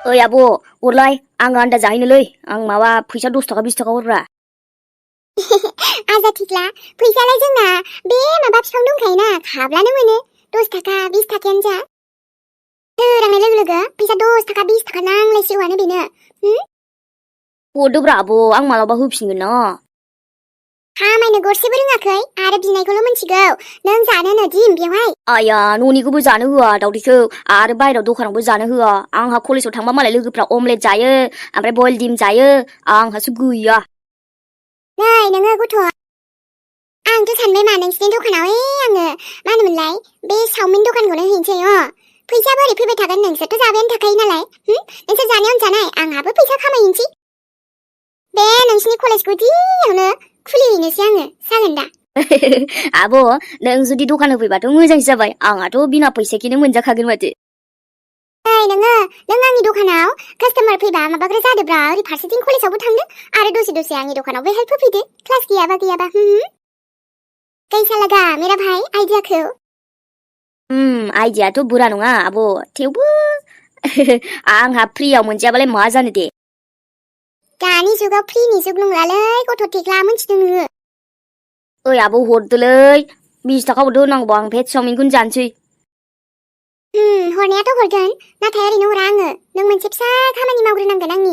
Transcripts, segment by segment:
ओइ आब' हरलाय आं आन्दा जाहैनोलै आं माबा फैसा 10 थाखा 20 थाखा हरब्रा आजा थिख्ला फैसालाय जोंना बे माबा बिफां दंखायोना खाब्लानो मोनो 10 थाखा 20 थाखायानो जा सोरांनाय लोगो लोगो फैसा 10 थाखा 20 थाखा नांलायसिगौआनो बेनो हरदोब्रा आब' आं मालाबा होफिनगोन ना खामायनो गरसेबो रोङाखै आरो बिनायखौल' मिन्थिगौ नों जानोनो दिम बेवहाय आया न'निखौबो जानो होआ दावदैखौ आरो बायरायाव दखानावबो जानो होआ आंहा कलेजाव थांबा मालाय लोगोफ्रा अमलेट जायो ओमफ्राय बइल डिम जायो आंहासो गैया नै नोङो गथ' आंथ' सानबाय मा नोंसिनि दखानाव आङो मा होनोमोनलाय बे चावमिन दखानखौनो हैनोसै फैसा बोरै फैबाय थागोन नोंसोरथ' जाबायानो थाखायो नालाय नोंसोर जानायावनो जानाय आंहाबो फैसा खामायहैनोसै बे नोंसिनि कलेज गुदियावनो खुलिहैनोसै आङो जागोन दा आब' नों जुदि दखान होफैबाथ' मोजांसो जाबाय आंहाथ' बिना फैसाखौनो मोनजाखागोन माथो नै नों आंनि दखानाव कास्टमार फैबा माबाग्रा जादोब्रा ओरै फारसेथिं कलेजावबो थांदो आरो दसे आंनि दखानावबो हेल्प होफैदो क्लास गैयाबा कैसा लगा मेरा भाई आइडियाखौ आइडियाथ' बुरा नङा आब' थेवबो आंहा फ्रियाव मोनजायाबालाय मा जानो दे दानि जुगाव फ्रिनि जुग नंलालै गथ' थिख्ला मोनथिदों नोङो ओइ आब' हरदोलै 20 थाखा हरदो होनांगौबा आं भेज चावमिनखौनो जानोसै हरनायाथ' हरगोन नाथाय ओरैनो हरा आङो नों मोनसे फिसा खामानि मावग्रोनांगोन आंनि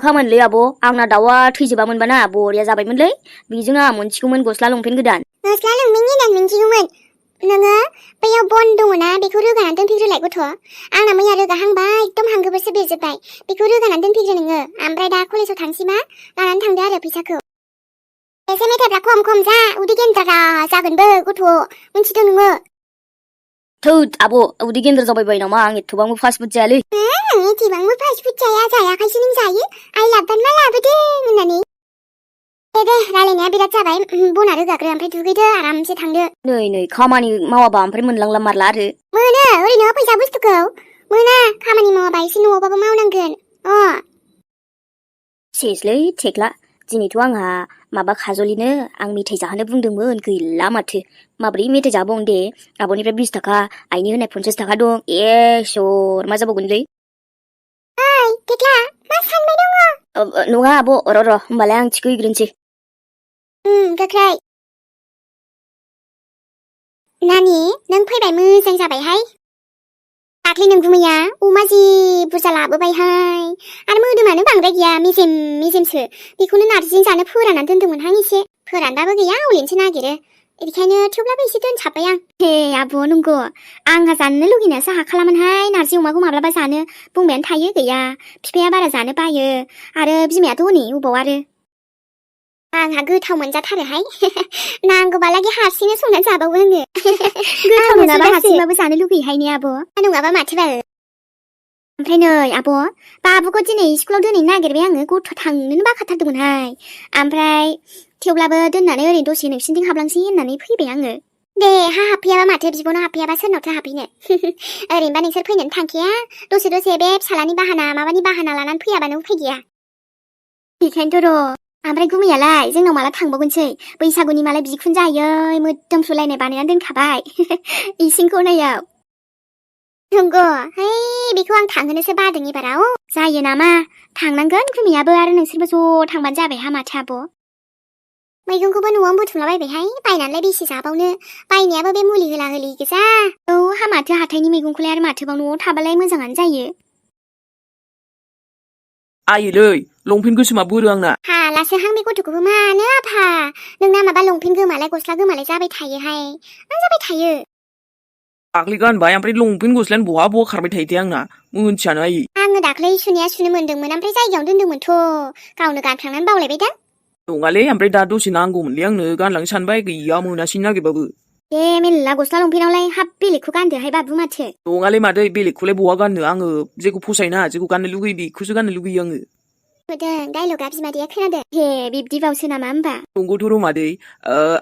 खामानिलै आब' आंना दाउआ थैजोबामोनबाना बरिया जाबायमोनलै बेजों आंहा मोनसिगौमोन गस्ला लंपेन्ट गोदान गस्ला लंपेन्ट गोदान मोनसिगौमोन नोङो बैयाव बन दङना बेखौ रोगानानै दोनफैग्रोलाय गथ' आंना मैया रोगाहांबाय एकदम हांगोबोरसो बेरजोब्बाय बेखौ रोगानानै दोनफैग्रो नोङो ओमफ्राय दा कलेजाव थांसैबा लानानै थांदो आरो फैसाखौ एसे मेथाइफ्रा खम जा उदै गेन्द्रा जागोनबो गथ' मोनथिदों नोङो थोद आब' उदै गेन्द्रा जाबाय नामा आं एथ'बांबो फास्ट फुड जायालै एसेबांबो फास्ट फुड जायाखायसो नों जायो आइ लाबोबा लाबोदों होननानै दे रायलायनाया बिराद जाबाय बना रोगाग्रो ओमफ्राय दुगैदो आरामसे थांदो नै खामानि मावाबा ओमफ्राय मोनलांला मारला आरो मोनो ओरैनो फैसा बुस्थुखौ मोना खामानि मावाबा एसे न'आवबाबो मावनांगोन सेसलै थेख्ला दिनैथ' आंहा माबा खाजलिनो आं मेथाइ जाहोनो बुंदोंमोन गैला माथो माब्रै मेथाइ जाबावनो दे आब'निफ्राय 20 थाखा आइनि होनाय 50 थाखा दं इसर मा जाबावगोनलै ओइ थेख्ला मा सानबाय दङ नङा आब' र' होमबालाय आं थिखो हैग्रोनोसै गोख्रै नानि नों फैबाय मोजां जाबायहाय दाख्लै नों गुमैया अमा जि बुरजा लाबोबायहाय आरो मोदोमानो बांद्राय गैया मेजेमसो बेखौनो नारजिजों जानो फोराननानै दोनदोंमोनहां एसे फोरानबाबो गैया अलिनोसो नागिरो बेनिखायनो थेवब्लाबो एसे दोनसाबबाय आं हे आब' नंगौ आंहा जानो लुगैनायासो हाखालामोनहाय नारजि अमाखौ माब्लाबा जानो बुंबायानो थायो गैया बिफाया बारा जानो बायो आरो बिमायाथ' हनै अबाव आरो आंहा गोथाव मोनजाथारोहाय नांगौबालागि हारसिंनो संनानै जाबावो आङो गोथाव नङाबा हारसिंबाबो जानो लुगैयोहाय ने आब' नङाबा माथोबाल ओमफ्राय नै आब' बाबुखौ दिनै स्कुलाव दोनहैनो नागिरबाय आङो गथ' थांनोनो बाखाथारदोंमोनहाय ओमफ्राय थेवब्लाबो दोननानै ओरैनो दसे नोंसिनिथिं हाबलांसै होननानै फैबाय आङो दे हाबफैयाबा माथो बिब'नाव हाबफैयाबा सोरनावथो हाबफैनो ओरैनोबा नोंसोर फैनोनो थांखाया दसे बे फिसालानि बाहाना माबानि बाहाना लानानै फैयाबानो उफाय गैया बेखायनोथ' र' ओमफ्राय गुमैयालाय जोंनाव माला थांबावगोनसै बैसागुनि मालाय बिखुनजो मोदोमफ्रुलायनाय बानायनानै दोनखाबाय इसिं खनायाव नंगौ है बेखौ आं थांहोनोसो बादों एबाराव जायो नामा थांनांगोन गुमैयाबो आरो नोंसोरबो ज' थांबानो जाबाय हामाथो आब' मैगंखौबो न'आवनो बुथुमलाबायबायहाय बायनानैलाय बेसे जाबावनो बायनायाबो बे मुलि होला होलि गोजा हामाथो हाथायनि मैगंखौलाय आरो माथोबाव न'आव थाबालाय मोजाङानो जायो आइलै लंपेन्ट गोसोमा बोरो आंना हालासोहां बे गथ'खौबो मानो आफा नोंना माबा लंपेन्ट गोमालाय गस्ला गोमालाय जाबाय थायोहाय मा जाबाय थायो दाख्लै गानबाय ओमफ्राय लंपेन्ट गस्लायानो बहा खारबाय थायो आंना मोनथियानो आइ आङो दाख्लै सुनो मोन्दोंमोन ओमफ्राय जायगायावनो दोन्दोंमोनथ' गावनो गानफ्लांनानै बावलायबाय दा नङालै ओमफ्राय दा दसे नांगौमोनलै आंनो गानलांनो सानबाय गैया मोनासै नागिरबाबो दे मेल्ला गस्ला लंपेन्टावलाय हाब बेलेगखौ गानदोहाय बाबु माथो नङालै मादै बेलेगखौलाय बहा गाननो आङो जेखौ फसायना जेखौ गाननो लुगैयो बेखौसो गाननो लुगैयो आङो होदों डायलगा बिमादैया खोनादों हे बिब्दिबावसो नामा होमबा नंगौथ' र' मादै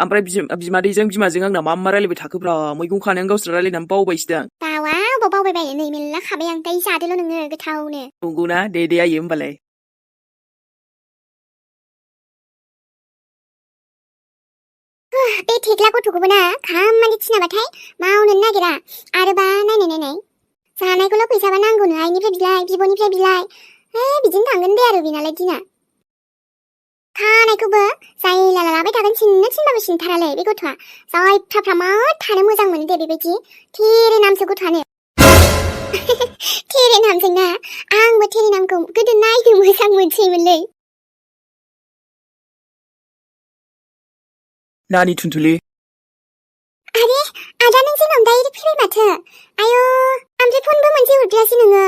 ओमफ्राय बिमादैजों बिमाजों आंना मा रायलायबाय थाखोब्रा मैगं खानायानो गावस्रा रायलायनानै बावबायसो दां बावा अबाव बावबाय बायो नै मेल्ला खाबाय आं दायो जादोल' नोङो गोथावनो नंगौना दे आयो होमबालाय बे थेख्ला गथ'खौबो ना खामानि थिनाबाथाय मावनोनो नागिरा आरोबा नायनाय जानायखौल' फैसाबा नांगौनो आइनिफ्राय बिलाय बिब'निफ्राय बिलाय बिदिनो थांगोन दे आरो बेनालाय दिना खानायखौबो जायला लाबाय थागोन सिननो थिनबाबो सिनथारालै बे गथ'आ जायफ्राफ्रा मा थानो मोजां मोनो दे बेबायदि थेरे नामसो गथ'आनो थेरे नामजोंना आंबो थेरे नामखौ गोदो नायनो मोजां मोनसैमोनलै नानि थुनथुलि आरे आदा नों जोंनाव डाइरेक्ट फैबाय माथो आयौ ओमफ्राय फनबो मोनसे हरद्रायासै नोङो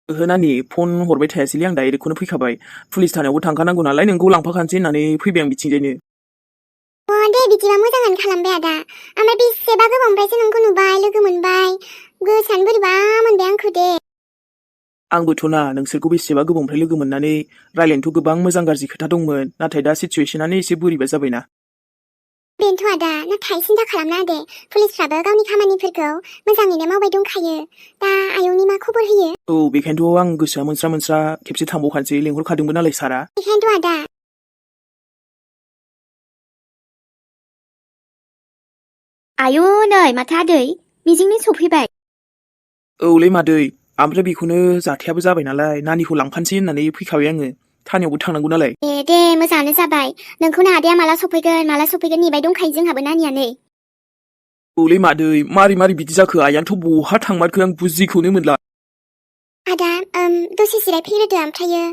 ओहो नानि फन हरबाय थायासैलै आं डाइरेक्टखौनो फैखाबाय पुलिस थानायावबो थांखानांगौ नालाय नोंखौ लांफाखानोसै होननानै फैबाय आं बिथिंजायनो दे बिदिबा मोजाङानो खालामबाय आदा ओमफ्राय बेसेबा गोबावनिफ्रायसो नोंखौ नुबाय लोगो मोनबाय गोसोआनो बोरैबा मोनबाय आंखौ दे आंबोथ' ना नोंसोरखौ बेसेबा गोबावनिफ्राय लोगो मोननानै रायलायनोथ' गोबां मोजां गाज्रि खोथा दंमोन नाथाय दा सिचुवेसनानो एसे बोरैबा जाबायना बेनोथ' आदा नाथाय सिन्था खालामना दे पुलिसफ्राबो गावनि खामानिफोरखौ मोजाङैनो मावबाय दंखायो दा आयंनि मा खबर होयो औ बेखायनोथ' आं गोसोआ मोनस्रा मोनस्रा खेबसे थांबावखानोसै लेंहरखादोंमोन नालाय सारा बेखायनोथ' आदा आयु नै माथो आदै मिजिंनि सफैबाय औलै मादै ओमफ्राय बेखौनो जाथायाबो जाबाय नालाय नानिखौ लांफानोसै होननानै फैखाबाय आङो थानायावबो थांनांगौ नालाय दे मोजाङानो जाबाय नोंखौनो आदाया माला सफैगोन नेबाय दंखायो जोंहाबो नानिया नै औलै मादै मारै मारै बिदि जाखो आइयानोथ' बहा थांमारखो आं बुजिखौनो मोनला आदा दसे जिरायफैग्रोदो ओमफ्रायो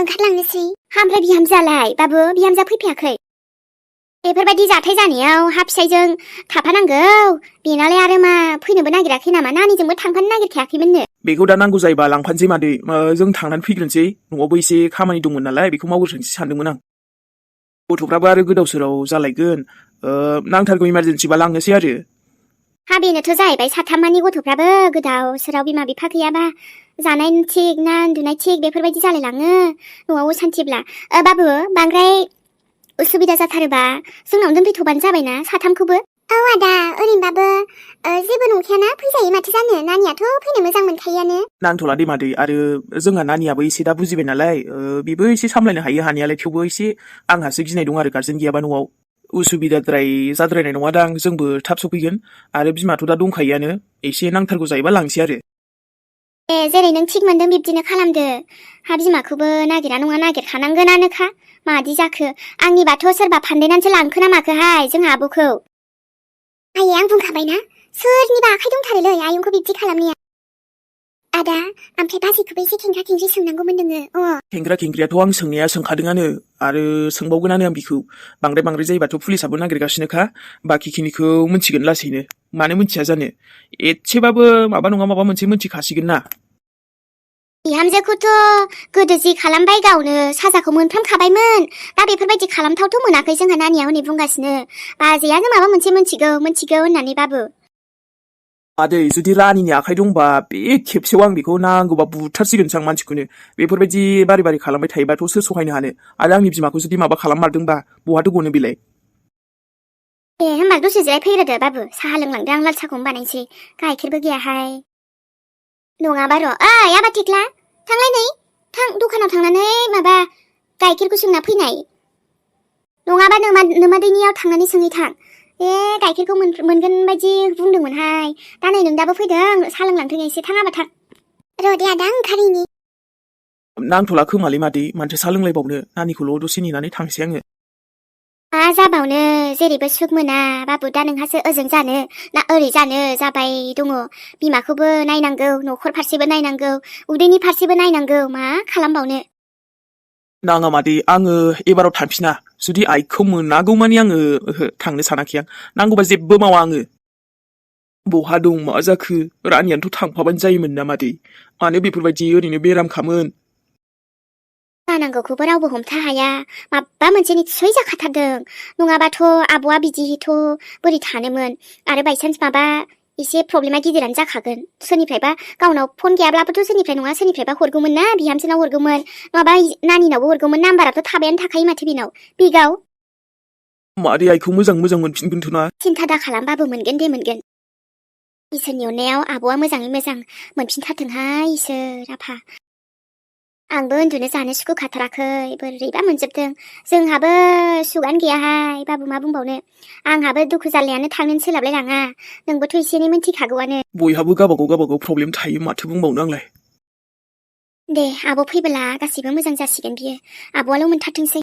ओंखारलांनोसै ओमफ्राय बिहामजोआलाय बाबु बिहामजोआ फैफायाखै बेफोरबायदि जाथाय जानायाव हा फिसायजों थाफानांगौ बेनालाय आरो मा फैनोबो नागिराखै नामा नानिजोंबो थांफानो नागिरखायाखैमोननो बेखौ दा नांगौ जायोबा लांफानोसै मादै जों थांनानै फैग्रोनोसै न'आवबो एसे खामानि दंमोन नालाय बेखौ मावग्रोथोंसै सानदोंमोन आं गथ'फ्राबो आरो गोदाव सोराव जालायगोन नांथारगौ इमारजेन्सिबा लांनोसै आरो हा बेनोथ' जाहैबाय साथामानि गथ'फ्राबो गोदाव सोराव बिमा बिफा गैयाबा जानाय थिग ना उन्दुनाय थिग बेफोरबायदि जालायलाङो न'आव सान्थिब्ला बाबु बांद्राय उसुबिदा जाथारोबा जोंनाव दोनफैथ'बानो जाबायना साथामखौबो औ आदा ओरैनोबाबो जेबो नंखायाना फैजायो माथो जानो नानियाथ' फैनो मोजां मोनखायोआनो नांथ'ला दे मादै आरो जोंहा नानियाबो एसे दा बुजिबाय नालाय बेबो एसे सामलायनो हायो हानायालाय थेवबो एसे आंहासो गिनाय दं आरो गार्जेन गैयाबा न'आव उसुबिदाद्राय जाद्रायनाय नङादां जोंबो थाब सफैगोन आरो बिमाथ' दा दंखायोआनो एसे नांथारगौ जायोबा लांसै आरो जेरै नों थिग मोनदों बिब्दिनो खालामदो हा बिमाखौबो नागिरा नङा नागिरखानांगोनानोखा मादि जाखो आंनिबाथ' सोरबा फान्देनानैसो लांखो ना माखोहाय जोंहा आब'खौ आयै आं बुंखाबायना सोरनिबा आखाइ दंथारोलै आयंखौ बिब्दि खालामनाया आदा ओमफ्राय बाजैखौबो एसे खेंख्रा खेंख्रि सोंनांगौमोन नोङो खेंख्रा खेंख्रियाथ' आं सोंनाया सोंखादोंआनो आरो सोंबावगोनानो आं बिखौ बांद्राय जायोबाथ' पुलिसाबो नागिरगासिनोखा बाखिखिनिखौ मिथिगोन लासैनो मानो मिथिया जानो एसेबाबो माबा नङा माबा मोनसे मिथिखासिगोन ना बिहामजोखौथ' गोदो जि खालामबाय गावनो साजाखौ मोनफ्रामखाबायमोन दा बेफोरबायदि खालामथावथ' मोनाखै जोंहा नानिया हनै बुंगासिनो बाजैयानो माबा मोनसे मिथिगौ होननानै बाबु मादै जुदि रानिनि आखाइ दंबा बे खेबसेयाव आं बेखौ नांगौबा बुथारसिगोनसो आं मानसिखौनो बेफोरबायदि बारि खालामबाय थायोबाथ' सोर सहायनो हानो आरो आंनि बिमाखौ जुदि माबा खालाममारदोंबा बहाथो गनो बेलाय होमबा दसे जिरायफैग्रोदो बाबु साहा लोंलांदो आं लाल साहाखौनो बानायसै गाइखेरबो गैयाहाय नङाबा र' ओइ आबा थिख्ला थांलाय नै थां दखानाव थांनानै माबा गाइखेरखौ सोंना फैनाय नङाबा नोमादैनियाव थांनानै सोंहैथां गाइखेरखौ मोनगोन बायदि बुंदोंमोनहाय दा नै नों दाबो फैदों साहा लोंलांथों एसे थाङाबा थां र' दे आदा ओंखारैनि नांथ'ला खोमालै मादै मानोथो साहा लोंलायबावनो नानिखौल' दसे नेनानै थांसै आङो मा जाबावनो जेरैबो सुख मोना बाबु दा नोंहासो ओजों जानो ना ओरै जानो जाबाय दङ बिमाखौबो नायनांगौ न'खर फारसेबो नायनांगौ उदैनि फारसेबो नायनांगौ मा खालामबावनो नाङा मादै आङो एबाराव थांफिना जुदि आइखौ मोनागौमानि आङो थांनो सानाखै आं नांगौबा जेबो मावा आङो बहा दं मा जाखो रानियानोथ' थांफाबानो जायोमोन ना मादै मानो बेफोरबायदि ओरैनो बेरामखामोन जानांगौखौबो रावबो हमथा हाया माबा मोनसे निस्सय जाखाथारदों नङाबाथ' आब'आ बिदिथ' बोरै थानोमोन आरो बायसान्स माबा एसे प्रब्लेमा गिदिरानो जाखागोन सोरनिफ्रायबा गावनाव फन गैयाब्लाबोथ' सोरनिफ्राय नङा सोरनिफ्रायबा हरगौमोन ना बिहामजोनाव हरगौमोन नङाबा नानिनावबो हरगौमोन नाम्बाराथ' थाबायानो थाखायो माथो बेनाव बिगाव मादै आइखौ मोजां मोनफिनगोनथ' ना सिन्था दा खालामबाबो मोनगोन दे मोनगोन इसोरनि अननायाव आब'आ मोजाङै मोजां मोनफिनथारथोंहाय इसोर आफा आंबो उन्दुनो जानो सुखुखाथाराखै बोरैबा मोनजोबदों जोंहाबो सुगानो गैयाहाय बाबु मा बुंबावनो आंहाबो दुखु जारलायानो थांनोनो सोलाबलाय लाङा नोंबोथ' एसे एनै मिन्थिखागौआनो बयहाबो गावबागाव प्रब्लेम थायो माथो बुंबावनो आंलाय दे आब' फैबोला गासिबो मोजां जासिगोन बियो आब'आल' मोनथारथोंसै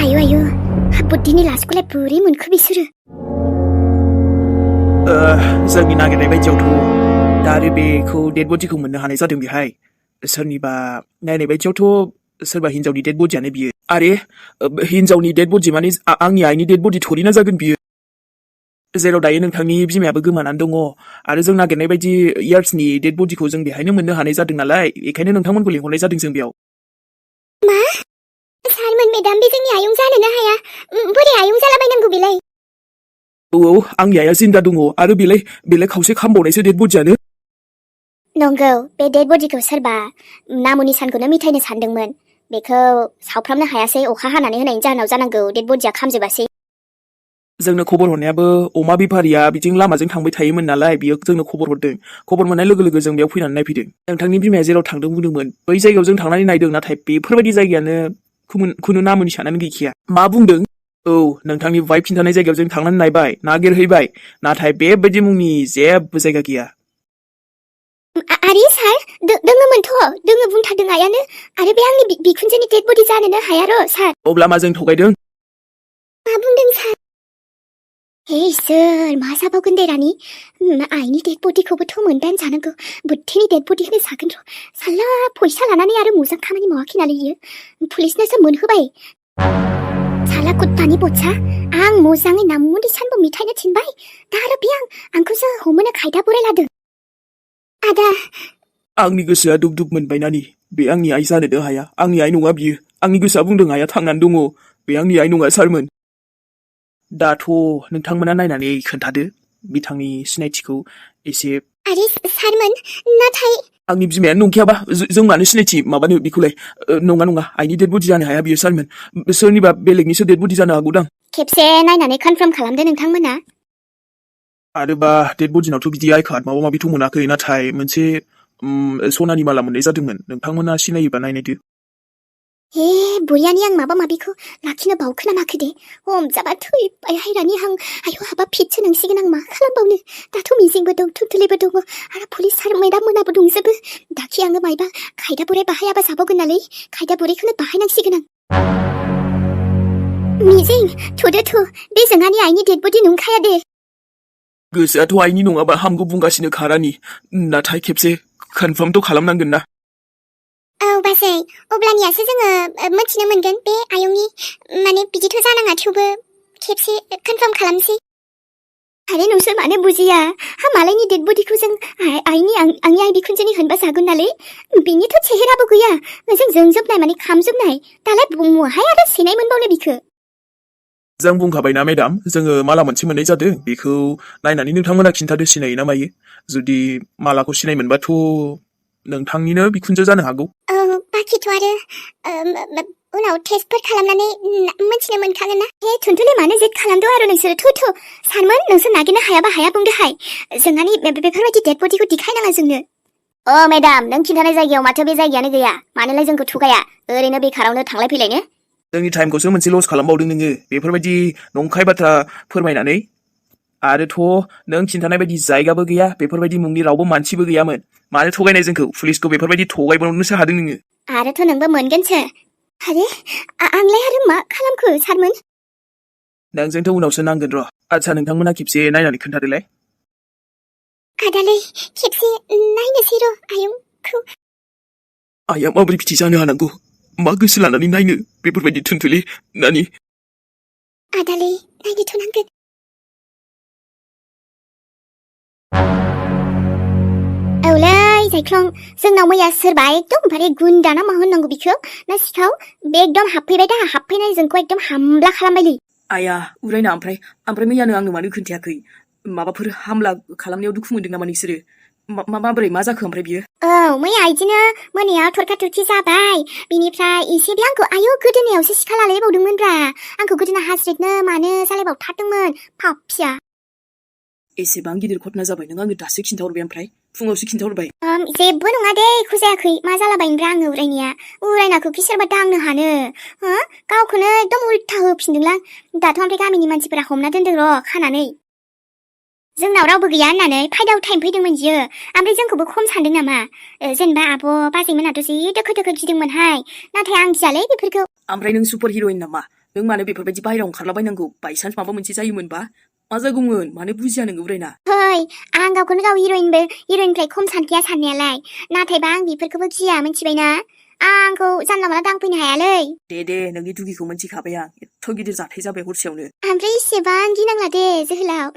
आयु बुद्धिनि लासखौलाय बोरै मोनखो बिसोरो जोंनि नागिरनाय बायदियावथ' दा आरो बेखौ डेड बडिखौ मोननो हानाय जादों बेहाय सोरनिबा नायनाय बायदियावथ' सोरबा हिनजावनि डेड बडियानो बियो आरे हिनजावनि डेड बडि माने आंनि आइनि डेड बडि थोरिना जागोन बियो जेराव दायो नोंथांनि बिमायाबो गोमानानै दङ आरो जों नागिरनाय बायदि इयार्सनि डेड बडिखौ जों बेहायनो मोननो हानाय जादों नालाय बेखायनो नोंथांमोनखौ लिंहरनाय जादों जों बेयाव मा सारमोन मेडाम बे जोंनि आयं जानोनो हाया बोरै आयं जालाबायनांगौ बेलाय औ आंनि आइया जिन्दा दङ आरो बेलाय खावसे खामबावनायसो डेड बडियानो नंगौ बे डेड बडिखौ सोरबा नामु निसानखौनो मिथायनो सानदोंमोन बेखौ सावफ्रामनो हायासै अखा हानानै होनायनि जाहोनाव जानांगौ डेड बडिया खामजोबासै जोंनो खबर हरनायाबो अमा बेफारिया बिदिं लामाजों थांबाय थायोमोन नालाय बियो जोंनो खबर हरदों खबर मोननाय लोगो लोगो जों बेयाव फैनानै नायफैदों नोंथांनि बिमाया जेराव थांदों बुंदोंमोन बै जायगायाव जों थांनानै नायदों नाथाय बेफोरबायदि जायगायानो खुनु नामु निसानानो गैखाया मा बुंदों औ नोंथांनि वाइफ खिन्थानाय जायगायाव जों थांनानै नायबाय नागिरहैबाय नाथाय बेबायदि मुंनि जेबो जायगा गैया आरे सार दोङोमोनथ' दोङो बुंथारदों आइयानो आरो बे आंनि बिखुनजोनि डेड बडि जानोनो हाया र' सार अब्ला मा जों थगायदों मा बुंदों सार हे इसोर मा जाबावगोन दे रानि आइनि डेड बडिखौबोथ' मोनबायानो जानांगौ बुद्धिनि डेड बडि होनो जागोन र' साला फैसा लानानै आरो मोजां खामानि मावाखै नालाय इयो पुलिसनोसो मोनहोबाय साला कुत्तानि बच्चा आं मोजाङै नाममुनि सानबो मिथायनो थिनबाय दा आरो बे आंखौसो हमनो खायदा बोरायलादों आदा आंनि गोसोआ दुब दुब मोनबाय नानि बे आंनि आइ जानोनो हाया आंनि आइ नङा बियो आंनि गोसोआ बुंदों आइया थांनानै दङ बे आंनि आइ नङा सारमोन दाथ' नोंथांमोना नायनानै खोन्थादो बिथांनि सिनायथिखौ एसे आरे सारमोन नाथाय आंनि बिमायानो नंखायाबा जों मानो सिनायथि माबानो बेखौलाय नङा आइनि डेड बडि जानो हाया बियो सारमोन सोरनिबा बेलेगनिसो डेड बडि जानो हागौदां खेबसे नायनानै कनफार्म खालामदो नोंथांमोना आरोबा डेड बडिनावथ' बिदि आइ कार्ड माबा माबिथ' मोनाखै नाथाय मोनसे सनानि माला मोननाय जादोंमोन नोंथांमोना सिनायोबा नायनायदो हे बुरियानि आं माबा माबिखौ लाखिनो बावखोना माखो दे हमजाबा थैबायहाय रानि आं आयु हाबा फिटसो नंसिगोन आं मा खालामबावनो दाथ' मिजिंबो दं थुलथुलिबो दङ आरो पुलिस सार मेडाम मोनाबो दंजोबो दाखि आङो मायबा खायदा बुराय बाहायाबा जाबावगोन नालाय खायदा बुरायखौनो बाहायनांसिगोन आं मिजिं थुदो बे जोंहानि आइनि डेड बडि नंखाया दे गोसोआथ' आइनि नङाबा हामगौ बुंगासिनो खारानि नाथाय खेबसे कनफार्मथ' खालामनांगोन ना औ बाजै अब्लानियासो जोङो मिथिनो मोनगोन बे आयंनि माने बिदिथ' जानाङा थेवबो खेबसे कनफार्म खालामसै आरे नोंसोर मानो बुजिया हा मालायनि डेड बडिखौ जों आंनि आइ बिखुनजोनि होनबा जागोन नालाय बिनिथ' चेहेराबो गैया जों जोंजोबनाय माने खामजोबनाय दालाय बहाय आरो सिनाय मोनबावनो बिखो जों बुंखाबायना मेडाम जोङो माला मोनसे मोननाय जादों बेखौ नायनानै नोंथांमोना खिन्थादो सिनायो ना मायो जुदि मालाखौ सिनाय मोनबाथ' नोंथांनिनो बिखुनजो जानो हागौ बाखिथ' आरो उनाव टेस्टफोर खालामनानै मिथिनो मोनखागोन ना हे थुनथुलि मानो जेद खालामदो आरो नोंसोर थु सारमोन नोंसोर नागिरनो हायाबा हाया बुंदोहाय जोंहानि बेफोरबायदि डेड बडिखौ दिखायनाङा जोंनो मेडाम नों खिन्थानाय जायगायाव माथो बे जायगायानो गैया मानोलाय जोंखौ थुगाया ओरैनो बेखारावनो थांलाय फैलायनो जोंनि टाइमखौसो मोनसे लस खालामबावदों नोङो बेफोरबायदि नंखाय बाथ्रा फोरमायनानै आरोथ' नों खिन्थानाय बायदि जायगाबो गैया बेफोरबायदि मुंनि रावबो मानसिबो गैयामोन मानो थगायनाय जोंखौ पुलिसखौ बेफोरबायदि थगायबावनोसो हादों नोङो आरोथ' नोंबो मोनगोनसो आरे आंलाय आरो मा खालामखो सारमोन नोंजोंथ' उनावसो नांगोन र' आदसा नोंथांमोना खेबसे नायनानै खोन्थादोलाय आदालै खेबसे नायनोसै र' आयंखौ आइया माबोरै बिदि जानो हानांगौ मा गोसो लानानै नायनो बेफोरबायदि थुनथुलि नानि आदालै नायनोथ' नांगोन औलै जायख्लं जोंनाव मैया सोरबा एकदमबारे गुन्दा ना मा होननांगौ बिखौ ना सिखाव बे एकदम हाबफैबाय दा हाबफैनाय जोंखौ एकदम हामला खालामबायलै आया उरायना ओमफ्राय मैयानो आंनो मानो खोन्थायाखै माबाफोर हामला खालामनायाव दुखु मोनदों नामा नोंसोरो माबोरै मा जाखो ओमफ्राय बियो औ मैया इदिनो मोनायाव थरखा थरखि जाबाय बिनिफ्राय एसेब्ला आंखौ आयौ गोदोनायावसो सिखा लालायबावदोंमोनब्रा आंखौ गोदोना हास्रेदनो मानो जालायबावथारदोंमोन पापिया एसेबां गिदिर घटना जाबाय नों आंनो दासो खिन्थाहरबाय ओमफ्राय फुङावसो खिन्थाहरबाय जेबो नङा दे एख' जायाखै मा जालाबायनोब्रा आङो उरायनाया उरायनाखौ सोरबा दांनो हानो हो गावखौनो एकदम उल्था होफिनदोंलां दाथ' ओमफ्राय गामिनि मानसिफोरा हमना दोनदों र' खानानै जोंनाव रावबो गैया होननानै फायदाव टाइम फैदोंमोन बियो ओमफ्राय जोंखौबो खम सानदों नामा जेनेबा आब' बाजैमोनाथ' जि दोखो दोखो गिदोंमोनहाय नाथाय आं गियालै बेफोरखौ ओमफ्राय नों सुपार हिर'इन नामा नों मानो बेफोरबायदि बाहेरायाव ओंखारलाबायनांगौ बायसान्स माबा मोनसे जायोमोनबा मा जागौमोन मानो बुजिया नोङो उरायना फै आं गावखौनो गाव हिर'इननिफ्राय खम सानखाया साननायालाय नाथायबा आं बेफोरखौबो गिया मिथिबायना आंखौ जानला मानला दांफैनो हायालै दे नोंनि दुगिखौ मोनथिखाबाय आं एथ' गिदिर जाथाय जाबाय हरसेयावनो ओमफ्राय इसेबां गिनांला दे जोहोलाव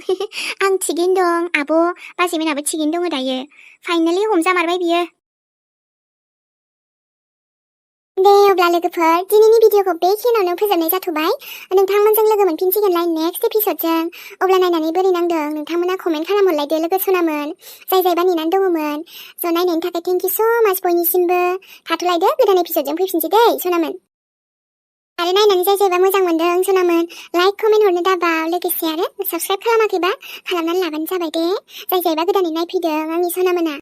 आं थिगैनो दं आब' बाजैमोनाबो थिगैनो दङ दायो फाइनालि हमजामारबाय बियो दे अब्ला लोगोफोर दिनैनि भिडिअखौ बेखिनियावनो फोजोबनाय जाथ'बाय नोंथांमोनजों लोगो मोनफिनसिगोनलाय नेक्स्ट एपिसडजों अब्ला नायनानै बोरै नांदों नोंथांमोना कमेन्ट खालामहरलायदो लोगो सनामोन जायबा नेनानै दङमोन स' नायनायनि थाखाय थेंक इउ स' माच बयनिसिमबो थाथ'लायदो गोदान एपिसडजों फैफिनसै दै सनामोन आरो नायनानै जायबा मोजां मोनदों सनामोन लाइक कमेन्ट हरनो दाबाव लोगोसे आरो साबस्क्राइब खालामाखैबा खालामनानै लाबानो जाबाय दे जायबा गोदानै नायफैदों आंनि सनामोना